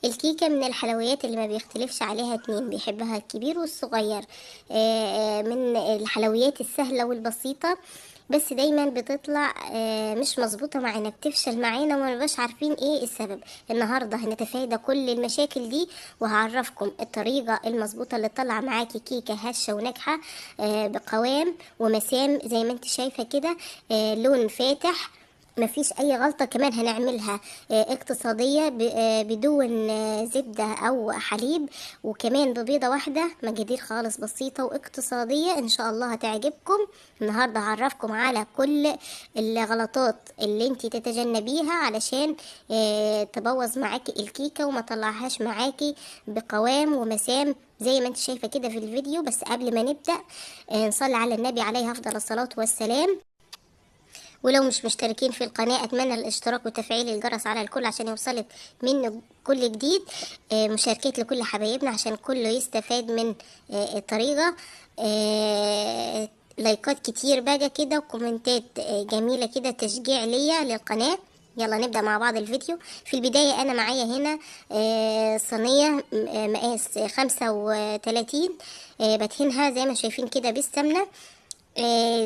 الكيكة من الحلويات اللي ما بيختلفش عليها اتنين، بيحبها الكبير والصغير. من الحلويات السهلة والبسيطة، بس دايما بتطلع مش مظبوطة معانا، بتفشل معانا وما نبقاش عارفين ايه السبب. النهاردة هنتفادى كل المشاكل دي، وهعرفكم الطريقة المظبوطة اللي تطلع معاكي كيكة هشة وناجحة، بقوام ومسام زي ما انت شايفة كده، لون فاتح، مفيش اي غلطة. كمان هنعملها اقتصادية بدون زبدة او حليب، وكمان ببيضة واحدة، مقادير خالص بسيطة واقتصادية، ان شاء الله هتعجبكم. النهاردة هعرفكم على كل الغلطات اللي انتي تتجنبيها علشان تبوظ معاكي الكيكة وما طلعهاش معاكي بقوام ومسام زي ما انت شايفة كده في الفيديو. بس قبل ما نبدأ، نصلي على النبي عليه افضل الصلاة والسلام. ولو مش مشتركين في القناة أتمنى الاشتراك وتفعيل الجرس على الكل عشان يوصلك منه كل جديد. مشاركات لكل حبايبنا عشان كله يستفاد من الطريقة. لايكات كتير بقى كده وكومنتات جميلة كده تشجيع ليا للقناة. يلا نبدأ مع بعض الفيديو. في البداية أنا معايا هنا صينية مقاس 35، بدهنها زي ما شايفين كده بالسمنة.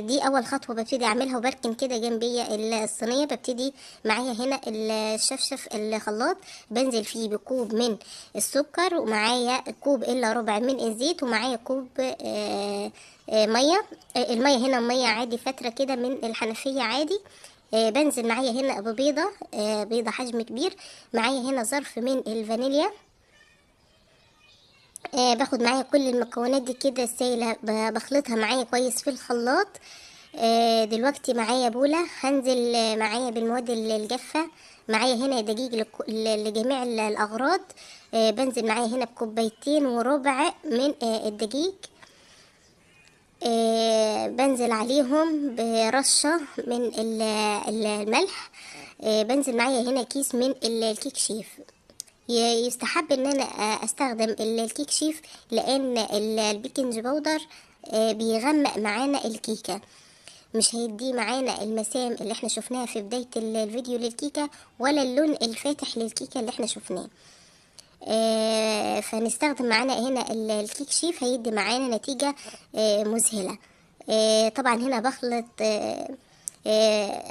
دي اول خطوه ببتدي اعملها، وبركن كده جنبي الصينيه. ببتدي معايا هنا الشفشف الخلاط، بنزل فيه بكوب من السكر، ومعايا كوب الا ربع من الزيت، ومعايا كوب ميه. الميه هنا ميه عادي، فتره كده من الحنفيه عادي. بنزل معايا هنا ببيضه، بيضه حجم كبير. معايا هنا ظرف من الفانيليا. باخد معايا كل المكونات دي كده سايله، بخلطها معايا كويس في الخلاط. دلوقتي معايا بولة، هنزل معايا بالمواد الجافة. معايا هنا دقيق لجميع الأغراض. بنزل معايا هنا بكوبايتين وربع من الدقيق. بنزل عليهم برشة من الملح. بنزل معايا هنا كيس من الكيك شيف. يستحب ان انا استخدم الكيك شيف لان البيكنج باودر بيغمق معانا الكيكة، مش هيدي معانا المسام اللي احنا شفناها في بداية الفيديو للكيكة، ولا اللون الفاتح للكيكة اللي احنا شفناه. فنستخدم معانا هنا الكيك شيف، هيدي معانا نتيجة مذهلة. طبعا هنا بخلط،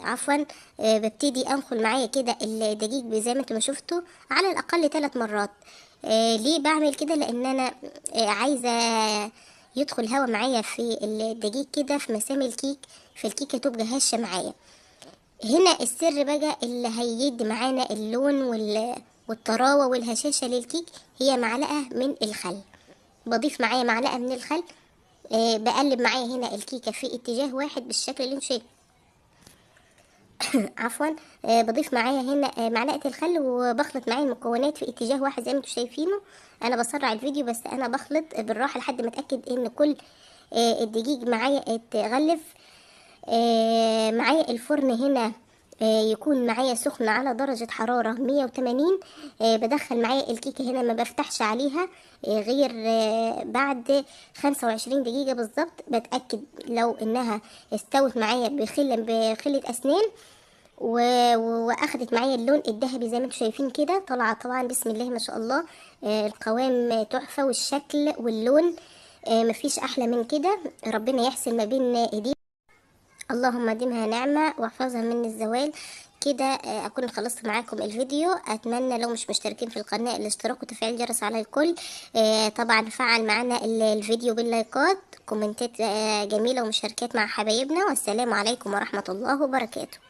عفوا، ببتدي انخل معايا كده الدقيق زي ما انتم ما شفتوا على الاقل 3 مرات. ليه بعمل كده؟ لان انا عايزة يدخل هوا معايا في الدقيق كده في مسام الكيك، فالكيكة تبقى هشة معايا. هنا السر بقى اللي هيدي معانا اللون والطراوة والهشاشة للكيك هي معلقة من الخل. بضيف معايا معلقة من الخل. بقلب معايا هنا الكيكة في اتجاه واحد بالشكل اللي انتوا شايفينه. عفوا، بضيف معايا هنا معلقة الخل، وبخلط معايا المكونات في اتجاه واحد زي ما انتوا شايفينه. انا بسرع الفيديو بس انا بخلط بالراحة لحد ما اتأكد ان كل الدقيق معايا اتغلف. معايا الفرن هنا، يكون معايا سخن على درجة حرارة 180. بدخل معايا الكيكة هنا، ما بفتحش عليها، غير بعد 25 دقيقة بالظبط. بتأكد لو انها استوت معايا بخلة اسنان واخدت معايا اللون الذهبي زي ما انتم شايفين كده. طالعه طبعا بسم الله ما شاء الله، القوام تحفه والشكل واللون، مفيش احلى من كده. ربنا يحسن ما بين ايدينا، اللهم دمها نعمه واحفظها من الزوال كده. اكون خلصت معاكم الفيديو. اتمنى لو مش مشتركين في القناه الاشتراك وتفعيل الجرس على الكل. طبعا فعل معانا الفيديو باللايكات، كومنتات جميله ومشاركات مع حبايبنا. والسلام عليكم ورحمه الله وبركاته.